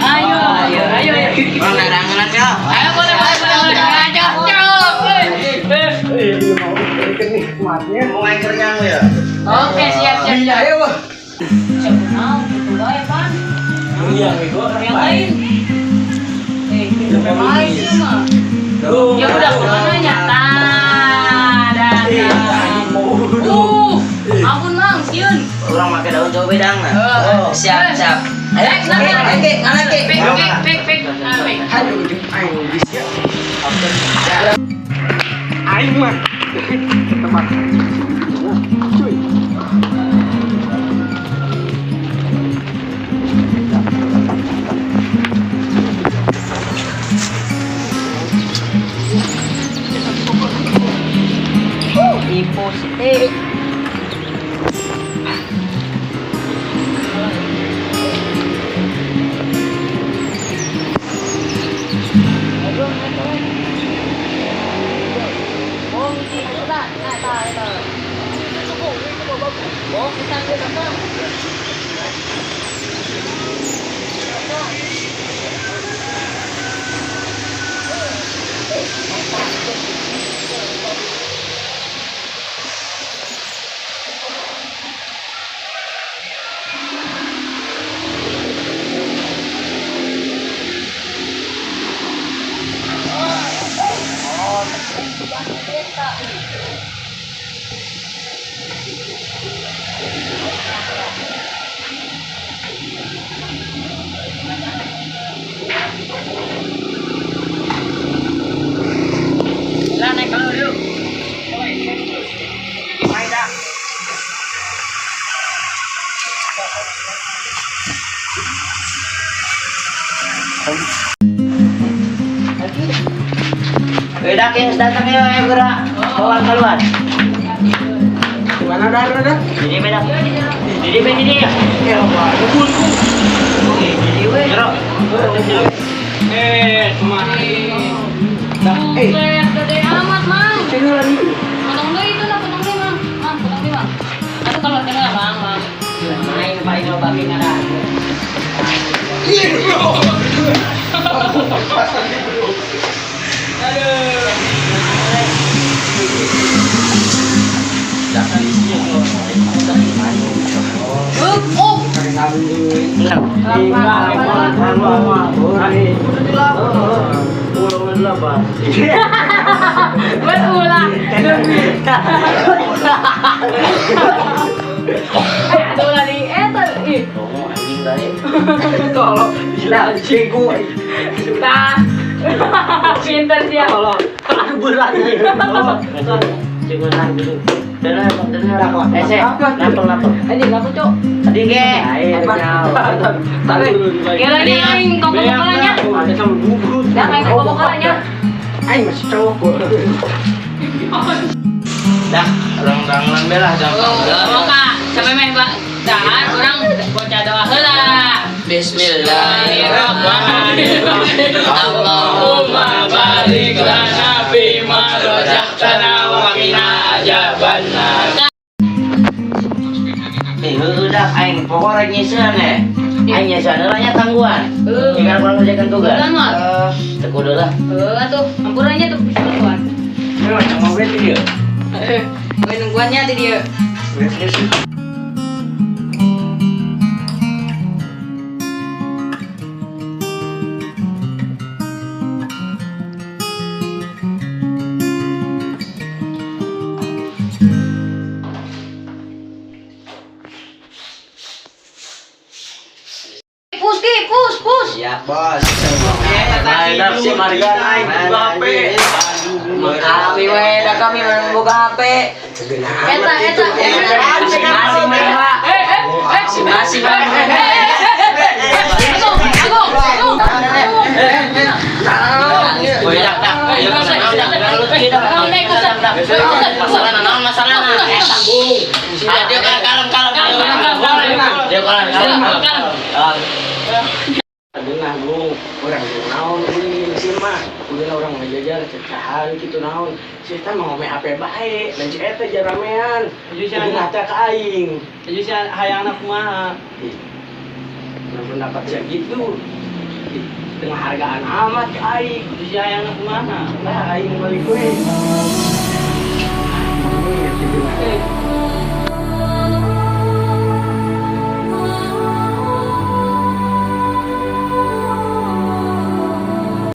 Ayo, ayo, ayo. Orang darangan ya. Ayo boleh, boleh, boleh. Ayo, cok. Mau anchornya ya. Oke, siap, siap, siap. Ayo, wah. Siap, nah, gitu bae, Pan. Iya, bego. Yang lain. Eh, lain sih mah. Ya udah, kemana nya? Tah, dah. Ampun, Mang, sieun. Orang pakai daun coba bedang nah. Siap, siap. Ayo, Oke, mana ke? Pik, pik, pik, pik. Ah, pik. Aduh, ujung aing geus ya. Aing mah. Tempat. Cuy. Ibu sih. Lah, naik kalau dulu. Beda yang datang ya, ayo gerak. Keluar keluar. Gimana dah, dah? Jadi beda. Jadi beda jadi. Ya, wah. Jadi we. Jero. Eh, kemana? Eh. Buset, gede amat, Mang. Sini lagi. Potong deui itu lah, potong deui, Mang. Mang, potong deui, Mang. Atau kalau tengah, Mang, Mang. Main paling lo bagi ngada. Oh. Berulang. Aduh lagi eta ih. Anjing tadi. Tolong, gila cengku. Tah. Pinter dia. Tolong. Aku berat. Cikutan dulu. Lapor lapor. Anjing lapor, Cok. Tadi ge. Kira nya aing tong bokalanya. Ada sama bubur. Dah aing tong bokalanya. Aing masih cowok kok. Dah, orang-orang belah gampang. Oh, Kak, sampai meh, Pak. Dah, urang bocah doa heula. Bismillahirrahmanirrahim. Allahumma barik lana fima razaqtana wa qina adzabannar. Eh, udah aing pokok rek nyisian eh. Aing nyisian heula nya tangguhan. Heuh. Jika kurang ngerjakan tugas. Bukan, Mat. Teu kudu lah. Heuh atuh, ampurannya tuh bisa nungguan. Ini macam mau beli dia. Gue nungguannya di dia. Pus, Ki, pus, pus. Siap, Bos. Main si Marga naik buka HP. Kami we, dah kami main buka HP. Eta, eta, eta. Masing-masing main, Pak. Eh, eh, eh. Masing-masing main. Agung, Agung, Agung. Oh, iya, dah. Masalah naon masalah na. Ayo dia kalem kalem kalem. Dia kalem kalem. Aduh gung, orang jeung naon ini sih mah. Udah orang ngajajar cecahan gitu naon. Si eta mah ngome HP bae, dan si eta jaramean. Jadi si Jadi anak, nata ka aing. jadi si hayang anak kumaha. Ih, pendapat saya gitu. Tengah hargaan amat ke aing. Si hayang kumaha? Lah aing balik we.